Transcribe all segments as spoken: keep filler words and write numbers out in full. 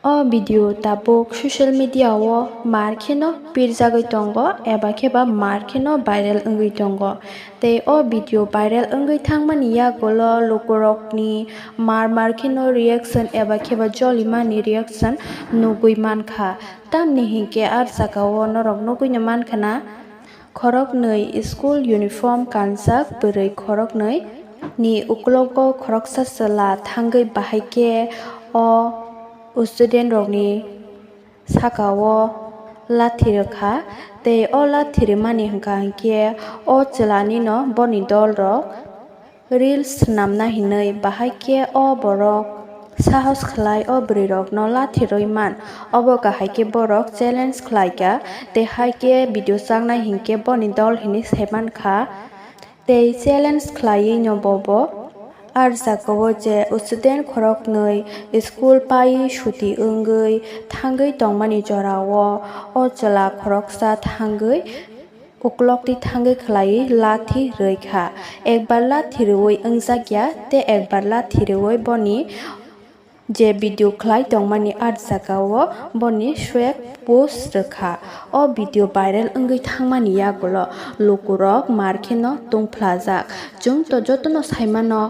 O video tabuk social media o mar kheno pirjagwi tongo eba khe ba mar kheno viral wngwi tongo. Tei o video viral wngwi thangmani yagulo lukurokni mar mar kheno reaction eba khe ba jolimani reaction nugwi mankha. Tamni hinkhe ar jagao norok nugwino mankha na, khoroknwi school uniform kanjak bwrwi khoroknwi ni uklogo khoroksa chwla thangwi bahai khe o student rokni saka o lathi rwkha. Tei o lathi rwmani hwnkha hinkhe o chwla nino boni dol rok reels swnamna hinwi bahai khe o borok sahos khlai o bwrwi rokno lathi rwi man. Obo kahai khe borok challenge khlai kha, tei hai khe video chaknai hinkhe boni dol hinwi sai mankha. Tei challenge khlaiwi no bobo ar jagao je student khoroknwi school paiwi suti wngwi thangwi tongmani jorao o chwla khoroksa thangwi uklokti thangwi khlaiwi lathi rwi kha. Ekbar lathi rwi wngjakya tei ekbar lathi rwi boni je video khlai tongmani ar jagao boni swag post rwkha. O video viral wngwi thangmani yagulo lukurok mar kheno tungphlajak. Chwng to jotono saimano,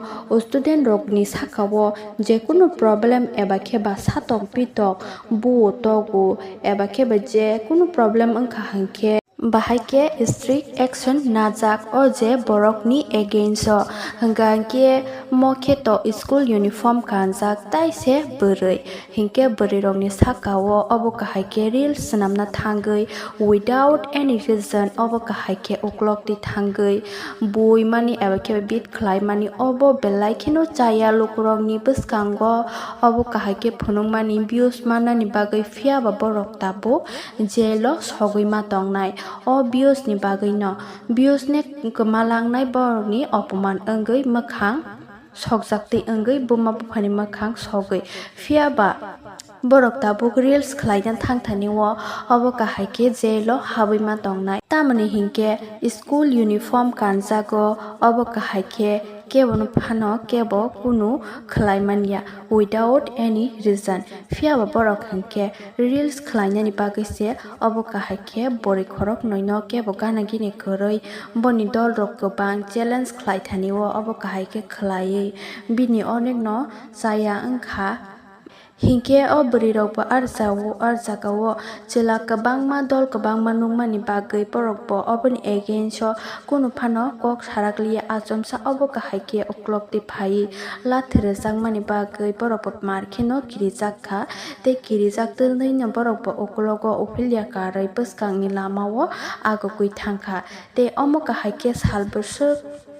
student rokni sakao jekunu problem eba khe ba satok pitok, buo togo eba khe ba jekunu problem wngkha hinkhe, bahai khe strict action najak o je borokni against o, hwnkha hinkhe mo khe to school uniform kanjak tai se bwrwi, hinkhe bwrwi rokni saka o obo kahai khe reels swnamna thangwi without any reason obo kahai khe uklokti thangwi bui mani eba khe beat khlai mani obo belai kheno chaya lukurokni bwskango obo kahai khe phunukmani views mannani bagwi phiya ba borok tabuk jail o sogwi ma tongnai. O views ni bagwi no, views ni kwma langnai borok ni opoman wngwi mwkhang sokjaktwi wngwi buma buphani mwkhang sogwi. Phiya ba borok tabuk reels khlaina thangthani o obo kahai khe jail o habwi ma tongnai. Tamoni hinkhe school uniform kanjago, obo kahai khe kebo no phano kebo kunu khlai manya without any reason. Phiya ba borok hinkhe reels khlainani bagwi se obo kahai khe bwrwi khoroknwi no kebo gana gini kwrwi boni dol rok kwbang challenge khlai thani o obo kahai khe khlaiwi bini onek no chaya wngkha. Hinkhe o bwrwi rok bo ar jagao, ar jagao chwla kwbangma dol kwbangma nukmani bagwi borok bo oboni against o kunu phano kok sarakliya achomsa obo kahai khe uklok twi phaiwi lathi rwjakmani bagwi borok bo mar kheno kirijak kha. Tei kirijak twlwi no borok bo uklogo uphilya karwi bwskangni lama o agugwi thangkha. Tei omo kahai khe sal bwswk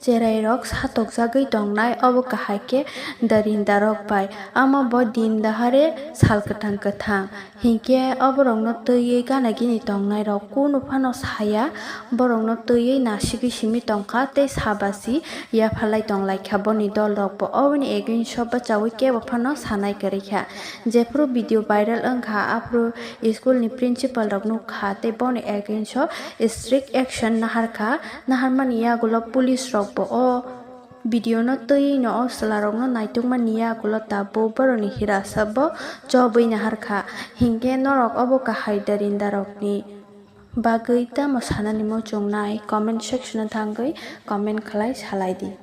cherai rok satokjagwi tongnai, obo kahai khe darinda rok bai. Omo bo din dahare sal kwthang kwthang. Hinkhe oborokno twiwi gana gini tongnairok kunu phano saya, borokno twiwi nasigwi simi tongkha tei sabasi yapharlai tonglaikha boni dolrokbo. Oboni against o bachaui kebo phano sanai kwrwikha. Jephuru video viral wngkha, aphuru school ni principal rok nukha tei boni against o strict action naharkha. Naharmani yagulo police rokbo o video no twiwi no o chwla rokno naitukmani yagulo tabuk borokni hirasa bo chobwi naharkha. Hinkhe norok obo kahai darinda rokni bagwi tamo sanani muchungnai comment section o thangwi comment khlai salaidi.